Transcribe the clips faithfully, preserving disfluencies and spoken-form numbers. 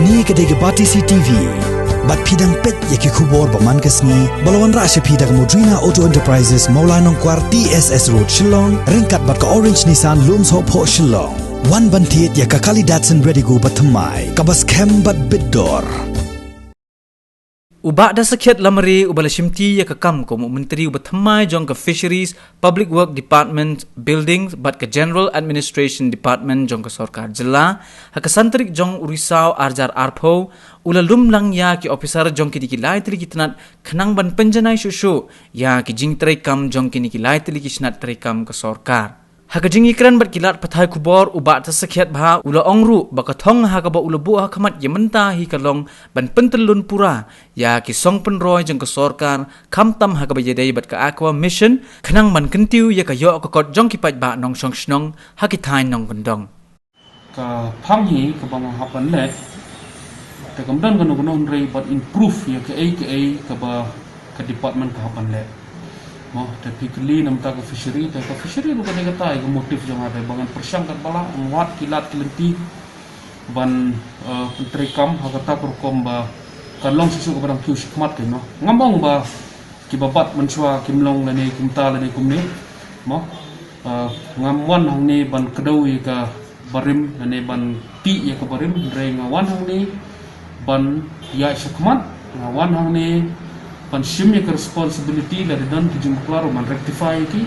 Kane ka dei ka Batesi T V. Bad phi dang peit ïa ki khubor ba man ka sngi ba la wanrah sha phi da ka Modrina Auto Enterprises, Mawlai Nongkwar, T S S Road, Shillong, ryngkat bad ka Orange Nissan, Lumsohphoh, Shillong. Wan ban thied ïa ka Kali Datsun Redigo ba thymmai, kaba skhem bad bit dor. U Bah Dasakhiat Lamare uba la shimti ïa ka kam kum u Myntri uba thymmai jong ka Fisheries, Public Work Department, Buildings bad ka General Administration Department jong ka Sorkar Jylla ha ka san tarik jong u Risaw ar hajar arphew, u la lum lang ïa ki ophisar jong kine ki lai tylli ki tnat khnang ban pynjanai shuh shuh ïa ki jingtrei kam jong kine ki lai tylli ki shnat trei kam ka sorkar. Ha ka jingïakren bad ki lad pathai khubor, u Bah Dasakhiat Bha u la ong ruh ba ka thong ha kaba u la buh ha khmat ïa mynta hi ka long ban pyntyllun pura ïa ki song pynroi jong ka sorkar, khamtam ha kaba ïadei bad ka Aqua Mission, khnang ban kyntiew ïa ka ïoh ka kot jong ki paidbah nongshong shnong ha ki thaiñ nongkyndong. Ka phang hi kaba nga hap ban leh, te kam don kano kano hynrei ban improve ïa kaei kaei kaba ka department ka hap ban leh. Mo, te phi kylli namar ka fishery, te ka fishery ruh ka dei kata ïa ka motive jong nga, te ba ngan pyrshang katba lah, ngan wad ki lad ki lynti ban, eh, pyntrei kam ha kata ka rukom ba kan long shisha kaba dang kiew shakhmat kein, mo. Ngam ong ba kiba bat mynshuwa kim long lane kumta lane kumne, mo. Eh, ngam wan hangne ban kdew ïa ka barim lane ban tih ïa ka barim, hynrei nga wan hangne ban ïaid shakhmat, nga wan hangne ban shim ïa ka responsibility, lada don ki jingbakla ruh ban rectify ïa ki.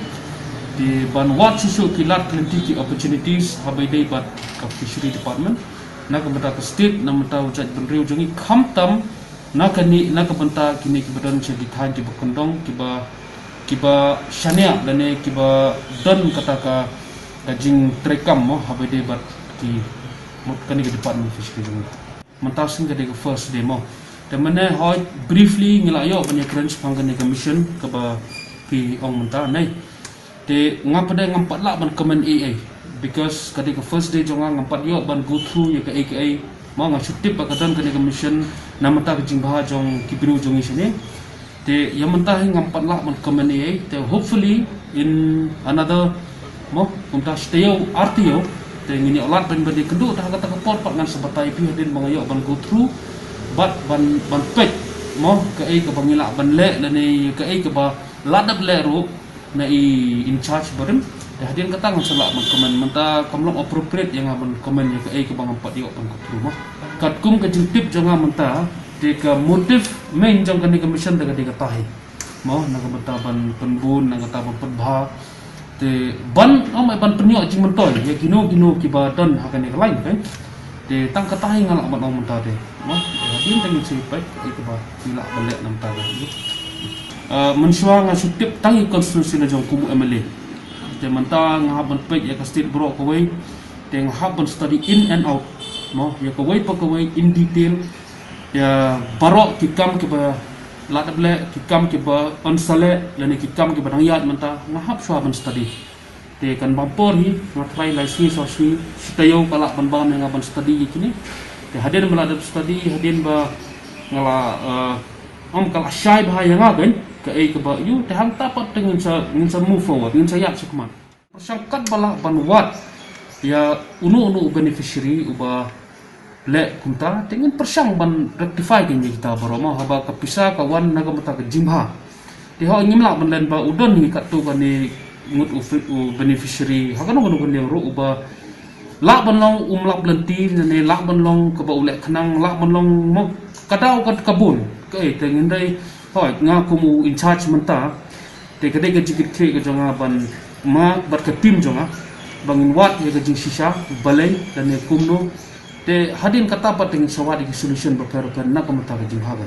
Te ban wad shuh shuh ki lad ki lynti, ki opportunities haba ïadei bad ka fishery department na ka bynta ka state, na ka bynta u jaitbynriew jong ngi, khamtam na kane, na ka bynta kine kiba don sha ki thaiñ kiba kyndong, kiba, kiba shaniah lane kiba don kata ka, ka jingtrei kam, mo, haba ïadei bad ki, mo, kane ka department fishery jong ngi. Mynta shisien ka dei ka first day, mo. Te mynne hooid briefly ngi la ïoh ban ïakren shaphang kane ka mission kaba phi ong mynta, ne. Te nga pat de ngam pat lah ban comment ei ei, because ka dei ka first day jong nga, ngam pat ïoh ban go through ïa kaei kaei. Mo, nga shu tip ba ka don kane ka mission namar ka jingbha jong ki briew jong ngi shane. Te ïa mynta hi ngam pat lah ban comment ei ei. Te hopefully in another, mo, kumta shi taïew ar taïew, te ngin ïoh lad ban, ban ïakynduh, te ha kata ka por pat ngan sa batai ïa phi hadien ba nga ïoh ban go through bad ban, ban peit, mo, kaei kaba ngi lah ban leh lane kaei kaba la dep leh ruh na i in charge barim. Te hadien kata ngan sa lah ban comment, mynta kam long appropriate ïa nga ban comment ïa kaei kaba ngam pat ïoh ban go through, mo. Katkum ka jingtip jong nga mynta, te ka motive main jong kane ka mission te ka dei kata hi, mo, na ka bynta ban pynbun, na ka bynta ban pynbha, te ban, ym, ban pynïoh jingmyntoi ïa kino kino kiba don ha kane ka line, kan. Te tang kata hi nga lah ban ong mynta te, mo. Te hadien te ngin sa peit ïa kaba ngi lah ban leh na bynta ka, ah, mynshuwa nga shu tip tang ïa ka constituency la jong kum u M L A. Te mynta nga hap ban peit ïa ka state baroh kawei, te nga hap ban study in and out, mo, ïa kawei pa kawei in detail, ïa baroh ki kam kiba la dep leh, ki kam kiba yn sa leh lane ki kam kiba dang ïaid mynta, nga hap shuwa ban study. Te kan bam por hi, nga tharai lai sngi saw sngi, shi taïew ka lah ban bam ïa nga ban study ïa kine. Te hadien ba la dep study, hadien ba nga la, eh, ym, ka la shai bha ïa nga, kan, kaei kaba ïoh, te hangta pat te ngin sa, ngin sa move forward, ngin sa ïaid shakhmat. Pyrshang katba lah ban wad ïa uno uno u beneficiary uba leh kumta, te ngin pyrshang ban rectify ïa kita baroh, mo, haba ka pisa ka wan na ka bynta ka jingbha. Te hooid ngim lah ban len ba u don hi katto katne ngut u fi-, u beneficiary ha kano kano ka liang ruh uba lah ban long um lap lynti, ne lah ban long kaba u leh khnang, lah ban long, mo, ka daw ka, ka bun. Kaei, te ngin dei, hooid, nga kum u in charge mynta, te ka dei ka jingkitkhlieh ka jong nga ban, ma, bad ka team jong nga, ba ngin wad ïa ka jingshisha balei lane kumno. Te hadien kata pat te ngin sa wad ïa ki solution bapher bapher na ka bynta ka jingbha ka.